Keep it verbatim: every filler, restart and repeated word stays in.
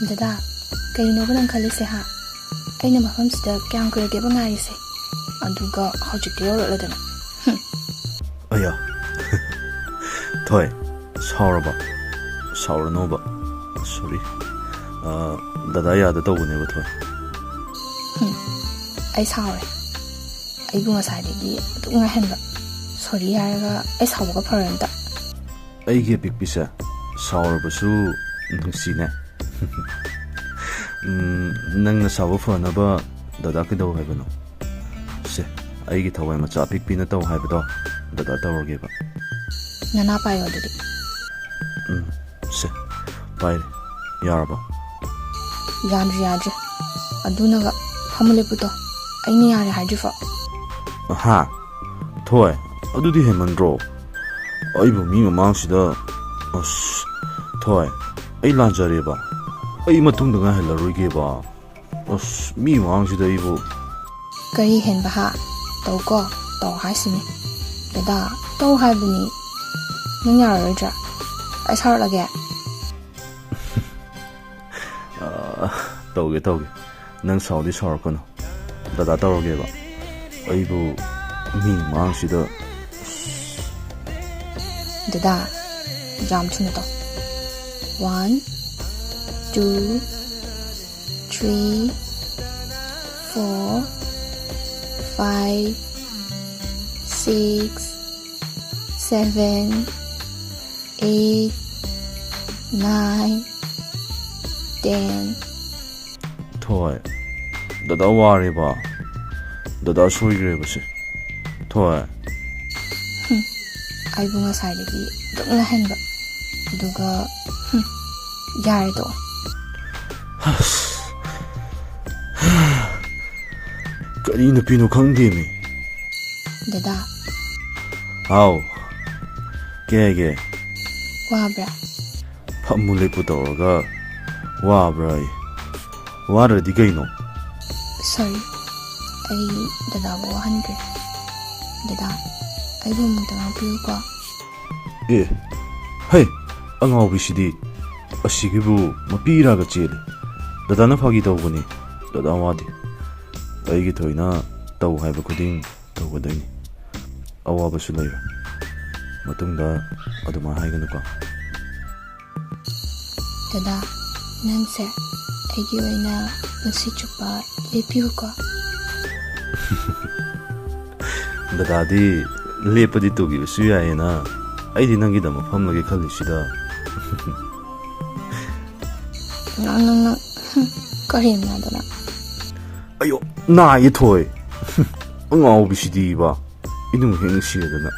ꯗꯗꯥ, ꯀꯩꯅꯣꯕ ꯅꯪ ꯈꯜꯂꯤꯁꯦ, ꯍꯥ? ꯑꯩꯅ ꯃꯐꯝꯁꯤꯗ ꯀꯌꯥꯝ ꯀꯨꯏꯔꯒꯦꯕ ꯉꯥꯏꯔꯤꯁꯦ? ꯑꯗꯨꯒ ꯍꯧꯖꯤꯛꯇꯤ ꯌꯧꯔꯛꯂꯗꯅ꯫ ꯍꯨꯝ꯫ ꯑꯌꯥ꯫ ꯊꯣꯏ, ꯁꯥꯎꯔꯕ? ꯁꯥꯎꯔꯅꯣꯕ꯫ Sorry꯫ ꯑ, ꯗꯗꯥ ꯌꯥꯗ ꯇꯧꯕꯅꯦꯕ, ꯊꯣꯏ꯫ ꯍꯨꯝ꯫ ꯑꯩ ꯁꯥꯎꯔꯦ꯫ ꯑꯩꯕꯨ ꯉꯁꯥꯏꯗꯒꯤ ꯑꯗꯨꯝ ꯉꯥꯏꯍꯟꯕ꯫ Sorry ꯍꯥꯏꯔꯒ ꯑꯩ ꯁꯥꯎꯕꯒ ꯐꯔꯣꯏ ꯑꯝꯇ꯫ ꯑꯩꯒꯤ ꯑꯄꯤꯛꯄꯤꯁꯦ, ꯁꯥꯎꯔꯕꯁꯨ ꯅꯨꯡꯁꯤꯅꯦ꯫ ꯎꯝ, ꯅꯪꯅ ꯁꯥꯎꯕ ꯐꯅꯕ ꯗꯗꯥ ꯀꯩꯗꯧ ꯍꯥꯏꯕꯅꯣ? ꯁꯦ, ꯑꯩꯒꯤ ꯊꯋꯥꯏ ꯃꯆꯥ ꯑꯄꯤꯛꯄꯤꯅ ꯇꯧ ꯍꯥꯏꯕꯗꯣ ꯗꯗꯥ ꯇꯧꯔꯒꯦꯕ꯫ ꯅꯅꯥ ꯄꯥꯏꯌꯣ ꯑꯗꯨꯗꯤ꯫ ꯎꯝ, ꯁꯦ, ꯄꯥꯏꯔꯦ꯫ ꯌꯥꯔꯕ? ꯌꯥꯗ꯭ꯔꯤ, ꯌꯥꯗ꯭ꯔꯤ꯫ ꯑꯗꯨꯅꯒ ꯐꯝꯃꯨ ꯂꯦꯞꯄꯨ ꯇꯧ꯫ ꯑꯩꯅ ꯌꯥꯔꯦ ꯍꯥꯏꯗ꯭ꯔꯤꯐꯥꯎ꯫ ꯍꯥ? ꯊꯣꯏ, ꯑꯗꯨꯗꯤ ꯍꯦꯟꯃꯟꯗ꯭ꯔꯣ? ꯑꯩꯕꯨ ꯃꯤ ꯃꯃꯥꯡꯁꯤꯗ, ꯑꯁ, ꯊꯣꯏ, ꯑꯩ ꯂꯥꯟꯖꯔꯦꯕ꯫ ꯑꯩ ꯃꯇꯨꯡꯗ ꯉꯥꯏꯍꯜꯂꯔꯣꯏꯒꯦꯕ꯫ ꯑꯁ, ꯃꯤ ꯃꯃꯥꯡꯁꯤꯗ ꯑꯩꯕꯨ꯫ ꯀꯔꯤ ꯍꯦꯟꯕ ꯍꯥ? ꯇꯧ ꯀꯣ, ꯇꯧ ꯍꯥꯏꯁꯤꯅꯤ꯫ ꯗꯗꯥ, ꯇꯧ ꯍꯥꯏꯕꯅꯤ꯫ ꯅꯪ ꯌꯥꯔꯔꯣꯏꯗ꯭ꯔꯥ? ꯑꯩ ꯁꯥꯎꯔꯛꯂꯒꯦ? ꯑꯥ, ꯇꯧꯒꯦ, ꯇꯧꯒꯦ꯫ ꯅꯪ ꯁꯥꯎꯗꯤ ꯁꯥꯎꯔꯛꯀꯅꯨ꯫ ꯗꯗꯥ ꯇꯧꯔꯒꯦꯕ꯫ ꯑꯩꯕꯨ ꯃꯤ ꯃꯃꯥꯡꯁꯤꯗ꯫ ꯗꯗꯥ, ꯌꯥꯝ ꯊꯨꯅ ꯇꯧ꯫ One, two, three, four, five, six, seven, eight, nine, ten꯫ ꯊꯣꯏ, ꯗꯗꯥ ꯋꯥꯔꯦꯕ꯫ ꯗꯗꯥ ꯁꯣꯏꯈ꯭ꯔꯦꯕꯁꯦ꯫ ꯊꯣꯏ꯫ ꯍꯨꯝ, ꯑꯩꯕꯨ ꯉꯁꯥꯏꯗꯒꯤ ꯑꯗꯨꯝ ꯉꯥꯏꯍꯟꯕ꯫ ꯑꯗꯨꯒ, ꯍꯨꯝ, ꯌꯥꯔꯦ ꯇꯣꯛꯑꯣ꯫ ꯑꯁ, ꯀꯔꯤ ꯅꯨꯄꯤꯅꯣ ꯈꯪꯗꯦꯃꯤ꯫ ꯗꯗꯥ꯫ ꯍꯥꯎ, ꯀꯩ ꯍꯥꯏꯒꯦ? ꯋꯥꯕ꯭ꯔꯥ? ꯐꯝꯃꯨ ꯂꯦꯞꯄꯨ ꯇꯧꯔꯒ ꯋꯥꯕ꯭ꯔꯥ ꯑꯩ? ꯋꯥꯗ꯭ꯔꯗꯤ ꯀꯩꯅꯣ? Sorry, ꯑꯩ ꯗꯗꯥꯕꯨ ꯋꯥꯍꯟꯈ꯭ꯔꯦ꯫ ꯗꯗꯥ, ꯑꯩꯕꯨ ꯑꯃꯨꯛꯇ ꯉꯥꯛꯄꯤꯌꯨꯀꯣ꯫ ꯑꯦ, ꯍꯩ, ꯑꯉꯥꯎꯕꯤꯁꯤꯗꯤ꯫ ꯑꯁꯤꯒꯤꯕꯨ ꯃꯄꯤ ꯏꯔꯥꯒ ꯆꯦꯜꯂꯤ꯫ ꯗꯗꯥꯅ ꯐꯥꯒꯤ ꯇꯧꯕꯅꯤ꯫ ꯗꯗꯥ ꯋꯥꯗꯦ꯫ ꯑꯩꯒꯤ ꯊꯣꯏꯅ ꯇꯧ ꯍꯥꯏꯕ ꯈꯨꯗꯤꯡ ꯇꯧꯒꯗꯣꯏꯅꯤ꯫ ꯑꯋꯥꯕꯁꯨ ꯂꯩꯔꯣꯏ꯫ ꯃꯇꯨꯡꯗ ꯑꯗꯨꯃꯥꯏꯅ ꯍꯥꯏꯒꯅꯨꯀꯣ꯫ ꯗꯗꯥ, ꯅꯪꯁꯦ ꯑꯩꯒꯤ ꯑꯣꯏꯅ ꯄꯨꯟꯁꯤ ꯆꯨꯞꯄ ꯂꯦꯞꯄꯤꯌꯨꯀꯣ꯫ ꯗꯗꯥꯗꯤ ꯂꯦꯞꯄꯗꯤ ꯇꯨꯈꯤꯕꯁꯨ ꯌꯥꯏꯌꯦꯅ ꯑꯩꯗꯤ ꯅꯪꯒꯤꯗꯃꯛ ꯐꯝꯂꯒꯦ ꯈꯜꯂꯤꯁꯤꯗ꯫ ꯉꯥꯡ ꯉꯥꯡ ꯉꯥꯡ꯫ ꯀꯔꯤ ꯅꯥꯗꯅ? ꯑꯌꯣ, ꯅꯥꯏꯌꯦ ꯊꯣꯏ꯫ ꯑꯉꯥꯎꯕꯤꯁꯤꯗꯤꯕ꯫ ꯏꯅꯨꯡ ꯍꯦꯛ ꯅꯨꯡꯁꯤꯔꯗꯅ꯫